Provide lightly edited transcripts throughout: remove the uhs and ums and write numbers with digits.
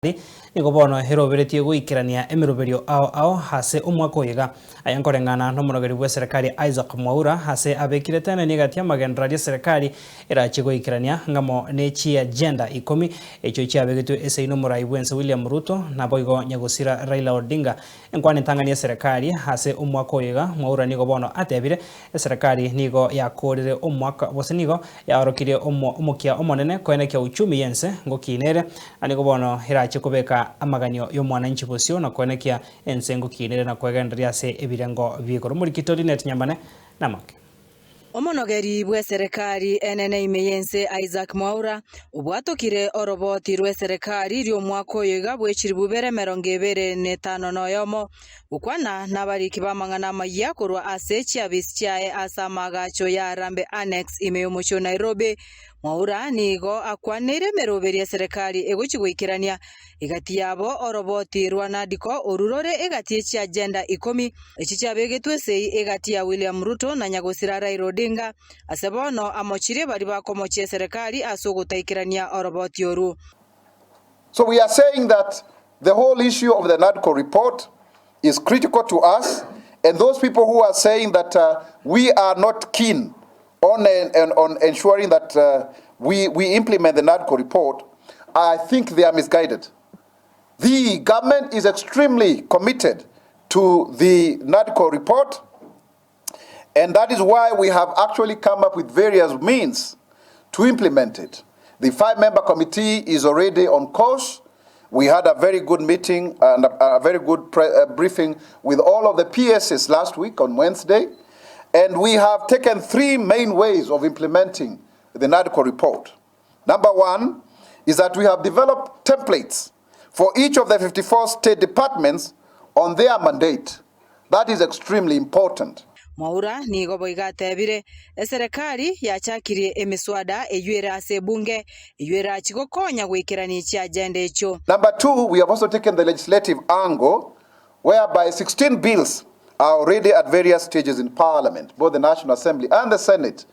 Nigo bono eroberetie goikerania emeroberio ao ao ase omwaka oyo iga. Aya nkoreng'ana nomorogeri bw'eserekari Isaac Mwaura ase abekire teneni egati y'amagenderero aria eserekari erachie goikerania ng'amo ne chiagenda ikomi echio chiabegetwe esegi nomorai bwense William Ruto naboigo nyagosira Raila Odinga. Enkwana entang'ani y'eserekari ase omwaka oyo iga Mwaura nigo bono atebire eserekari nigo yakorire omwaka gose nigo yaorokirie omokia omonene koenekia uchumi y'ense ngokiina ere, na nigo bono erache kobeka amaganio y'omwananchi bosio na koenekia ense ngokiina ere na kwegendereria ase ebirengo bi'igoro. Omorikito Linet Nyambane namake. Omonogeri bw'eserekari enene ime y'ense Isaac Mwaura obwatokire oroboti rw'eserekari ri'omwaka oyo iga bwe chilifu ibere emerongo ebere na etano na oyomo, gokwana nabariki b'amang'ana amayia korwa ase chiabisi chiaye ase amaagacho ya Harambee Annex ime y'omochie o Nairobi. Mwaura nigo akwaneire emeroberi y'eserekari egochia goikerania Egati yabo oroboti rwa NADCO oru rore egati ye chiagenda ikomi, echi chiabegetwe esegi egati ya William Ruto na nyagosira Raila Odinga, ase bono amochirie baria bakomochia eserekari ase ogotaikerania oroboti oru. So we are saying that the whole issue of the NADCO report is critical to us and those people who are saying that we are not keen on, on ensuring that we, we implement the NADCO report, I think they are misguided. The government is extremely committed to the NADCO report, and that is why we have actually come up with various means to implement it. The five-member committee is already on course. We had a very good meeting and a, a very good pre- briefing with all of the PSs last week on Wednesday. And we have taken three main ways of implementing the NADCO report. Number one is that we have developed templates for each of the 54 state departments on their mandate. That is extremely important. Mwaura nigo boigo atebire, Eserekari yachakirie emiswada eyio ere ase ebunge, eyio erachie gokonya goikerania chiagenda echio. Number two, we have also taken the legislative angle whereby 16 bills are already at various stages in Parliament, both the National Assembly and the Senate,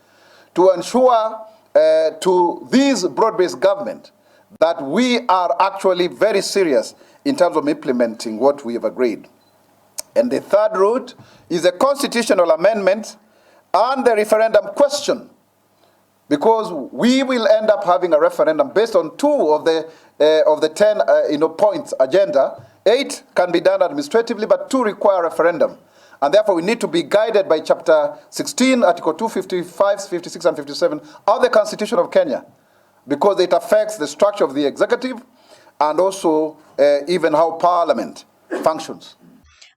to ensure uh, to this broad-based government that we are actually very serious in terms of implementing what we have agreed. And the third route is a constitutional amendment and the referendum question because we will end up having a referendum based on two of the, uh, of the 10 uh, you know, points agenda. Eight can be done administratively, but two require referendum. And therefore, we need to be guided by Chapter 16, Article 255, 56, and 57 of the Constitution of Kenya, because it affects the structure of the executive and also uh, even how Parliament functions.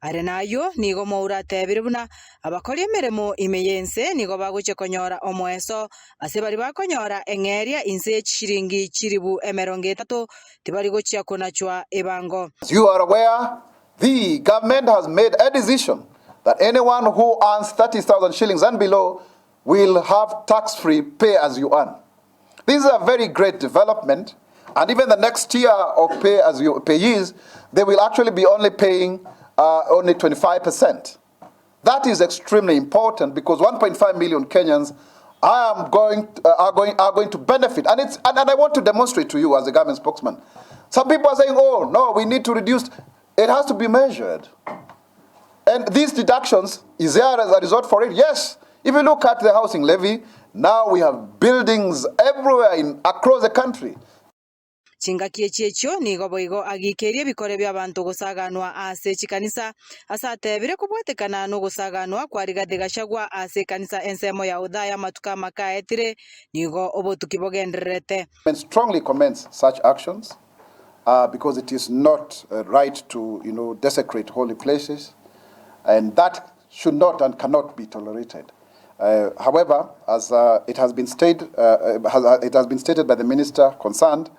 Are nayio nigo Mwaura atebire buna abakori emeremo ime y'ense nigo bagochia konyora omoeso ase baria bakonyora eng'eria inse ye chishiringi chilifu emerongo etato tibari gochia konachwa ebango. As you are aware, the government has made a decision that anyone who earns 30,000 shillings and below will have tax-free pay as you earn. This is a very great development, and even the next tier of pay as you payees, they will actually be only paying uh, only 25%. That is extremely important because 1.5 million Kenyans I am going, uh, are, going, are going to benefit. And, it's, and, and I want to demonstrate to you as a government spokesman. Some people are saying, oh, no, we need to reduce. It has to be measured. And these deductions, is there a result for it? Yes. If you look at the housing levy, now we have buildings everywhere in, across the country. Chingaki echi echio nigo boigo agikeirie ebikore bi'abanto gosaganwa ase chikanisa, ase atebire kobwatekana nogosaganwa kwa Rigathi Gachagua ase ekanisa ensemo ya Othaya amatuko amake aetire, nigo obotuki bogendererete. Strongly commends such actions uh, because it is not uh, right to you know, desecrate holy places, and that should not and cannot be tolerated. Uh, however, as uh, it, has been stated, uh, uh has, uh, it has been stated by the minister concerned,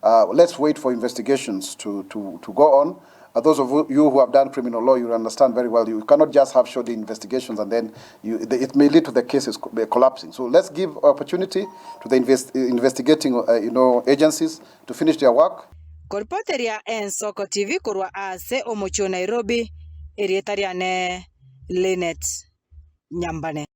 uh, let's wait for investigations to, to, to go on. those of you who have done criminal law, you understand very well. You cannot just have shoddy investigations and then you, it may lead to the cases collapsing. So let's give opportunity to the invest, investigating you know, agencies to finish their work. Koripoteria Ensoko TV korwa ase omochie o Nairobi, erieta riane Linet Nyambane.